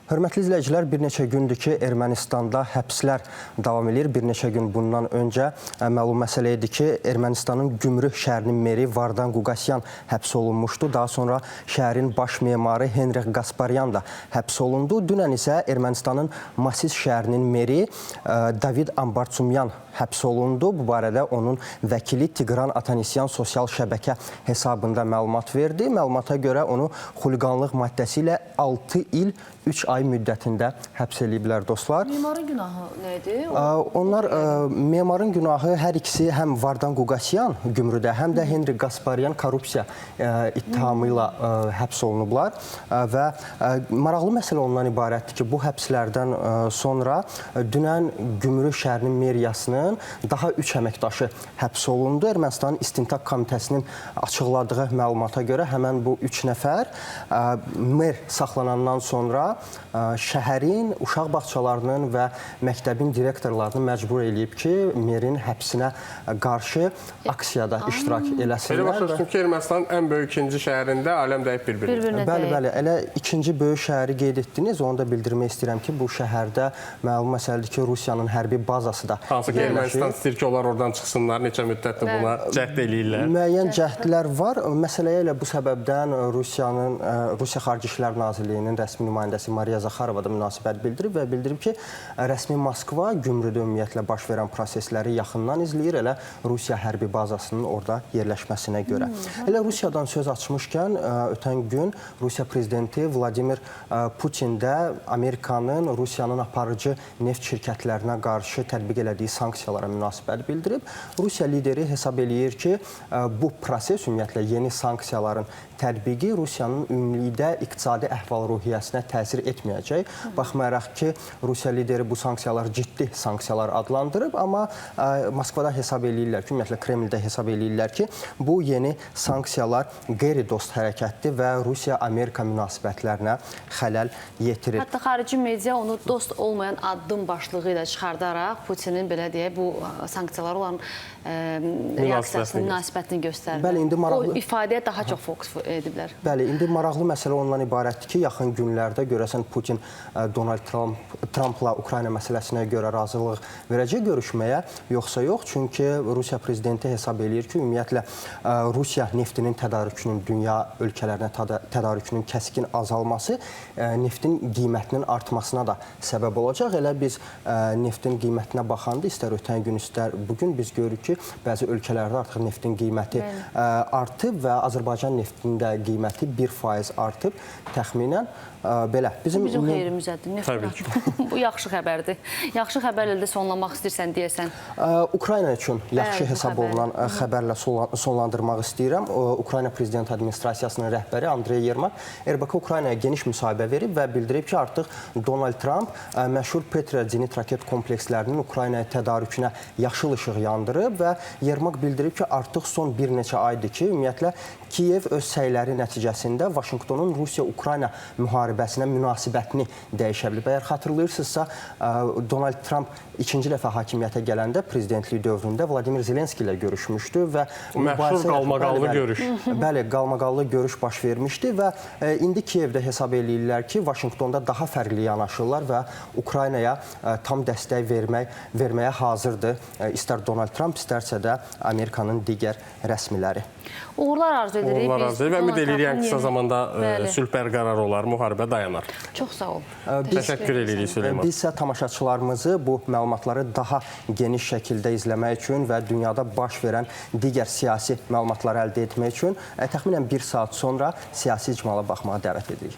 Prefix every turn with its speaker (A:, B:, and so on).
A: Hörmətli izləyicilər, bir neçə gündür ki, Ermənistanda həbslər davam edir. Bir neçə gün bundan öncə məlum məsələ idi ki, Ermənistanın Gümrü şəhərinin meri Vardan Quqasyan həbs olunmuşdu. Daha sonra şəhərin baş memarı Henrik Qasparyan da həbs olundu. Dünən isə Ermənistanın Masis şəhərinin meri David Ambartsumyan həbs olundu. Bu barədə onun vəkili Tiqran Atanisyan sosial şəbəkə hesabında məlumat verdi. Məlumata görə onu xuliqanlıq maddəsi ilə 6 il 3 ay müddətində həbs eləyiblər dostlar.
B: Memarın günahı nə idi?
A: Onlar memarın günahı hər ikisi həm Vardan Quqasyan Gümrüdə, həm də Henrik Qasparyan korrupsiya ittihamı ilə həbs olunublar və maraqlı məsələ ondan ibarətdir ki, bu həbslərdən sonra dünən Gümrü şəhərinin meriyasının daha 3 əməkdaşı həbs olundu. Ermənistanın İstintaq Komitəsinin açıqladığı məlumata görə həmən bu 3 nəfər mer saxlanandan sonra şəhərin uşaq bağçalarının və məktəbin direktorlarını məcbur eləyib ki, merin həbsinə qarşı aksiyada iştirak eləsinlər.
C: Elə başa düşdüm ki, Ermənistanın ən böyük ikinci şəhərində aləm dəyib bir-birinə.
B: Bir-birinə
A: Bəli,
B: dəyib.
A: bəli. Elə ikinci böyük şəhəri qeyd etdiniz. Onu da bildirmək istəyirəm ki, bu şəhərdə məlum məsələdir ki, Rusiyanın hərbi bazası da
C: Hansı ki,
A: yerləşir.
C: Ermənistan istəyir ki, onlar oradan çıxsınlar, neçə müddətdir buna cəhd eləyirlər.
A: Müəyyən cəhdlər var. Məsələyə elə bu səbəbdən Rusiya Xarici İşlər Nazirliyinin rəsmi nümayəndəsi Mariya Zaxarova da münasibət bildirib və bildirib ki, rəsmi Moskva Gümrüdə ümumiyyətlə baş verən prosesləri yaxından izləyir, elə Rusiya hərbi bazasının orada yerləşməsinə görə. Elə Rusiyadan söz açmışkən, ötən gün Rusiya prezidenti Vladimir Putin də Amerikanın Rusiyanın aparıcı neft şirkətlərinə qarşı tətbiq elədiyi sanksiyalara münasibət bildirib. Rusiya lideri hesab eləyir ki, bu proses ümumiyyətlə yeni sanksiyaların tətbiqi Rusiyanın ümumilikdə iqtisadi əhval-ruhiyyəsinə təsir etməyəcək. Baxmayaraq ki, Rusiya lideri bu sanksiyaları ciddi sanksiyalar adlandırıb, amma Moskvada hesab eləyirlər ki, ümumiyyətlə Kremldə hesab eləyirlər ki, bu yeni sanksiyalar qeyri-dost hərəkətdir və Rusiya-Amerika münasibətlərinə xələl yetirir.
B: Hətta xarici media onu dost olmayan addım başlığı ilə çıxardaraq Putinin belə deyək bu sanksiyalara olan reaksiyasını, münasibətini göstərir.
A: Bəli, indi maraqlı-
B: O ifadəyə daha çox fokus ediblər.
A: Bəli, indi maraqlı məsələ ondan ibarətdir ki, yaxın günlərdə görəsən Putin Donald Trumpla Ukrayna məsələsinə görə razılıq verəcək görüşməyə, yoxsa yox? Çünki Rusiya prezidenti hesab eləyir ki, ümumiyyətlə Rusiya neftinin tədarükünün dünya ölkələrinə tədarükünün kəskin azalması neftin qiymətinin artmasına da səbəb olacaq. Elə biz neftin qiymətinə baxanda istər ötən gün, istər bu gün biz görürük ki, bəzi ölkələrdə artıq neftin qiyməti artıb və Azərbaycan neftinin də qiyməti 1% artıb təxminən. Belə.
B: Bizim xeyrimizədir. Neft
C: Təbii ki.
B: Bu yaxşı xəbərdir. Yaxşı xəbərlə də sonlamaq istəyirsən deyəsən.
A: Ukrayna üçün yaxşı
B: Bəli, bu
A: hesab
B: xəbər.
A: olunan xəbərlə sonlandırmaq istəyirəm. Ukrayna Prezident Administrasiyasının rəhbəri Andrey Yermak RBK Ukraynaya geniş müsahibə verib və bildirib ki, artıq Donald Trump məşhur Petra zenit raket komplekslərinin Ukraynaya tədarükünə yaşıl işıq yandırıb və Yermak bildirib ki, artıq son bir neçə aydır ki, ümumiyyətlə Kiyev öz səyləri nəticəsində Vaşinqtonun Rusiya-Ukrayna müharibəsinə münasibətini dəyişə bilib. Əgər xatırlayırsınızsa, Donald Trump ikinci dəfə hakimiyyətə gələndə prezidentlik dövründə Vladimir Zelenski ilə görüşmüşdü və
C: Məşhur qalmaqallı görüş.
A: Bəli, qalmaqallı görüş baş vermişdi və indi Kiyevdə hesab eləyirlər ki, Vaşinqtonda daha fərqli yanaşırlar və Ukraynaya tam dəstək verməyə hazırdır. İstər Donald Trump, istərsə də Amerikanın digər rəsmiləri.
B: Uğurlar arzu edirik.
C: Uğurlar
B: Biz
C: arzu edirik və ümid
B: Donald
C: edirik ən
B: Trumpın
C: qısa
B: yeni-
C: zamanda
B: Bəli.
C: sülh bərqərar olar, müharibə dayanar.
B: Çox sağ ol.
C: Təşəkkür edirik Süleyman.
A: Biz isə tamaşaçılarımızı bu məlumatları daha geniş şəkildə izləmək üçün və dünyada baş verən digər siyasi məlumatları əldə etmək üçün təxminən bir saat sonra siyasi icmala baxmağa dəvət edirik.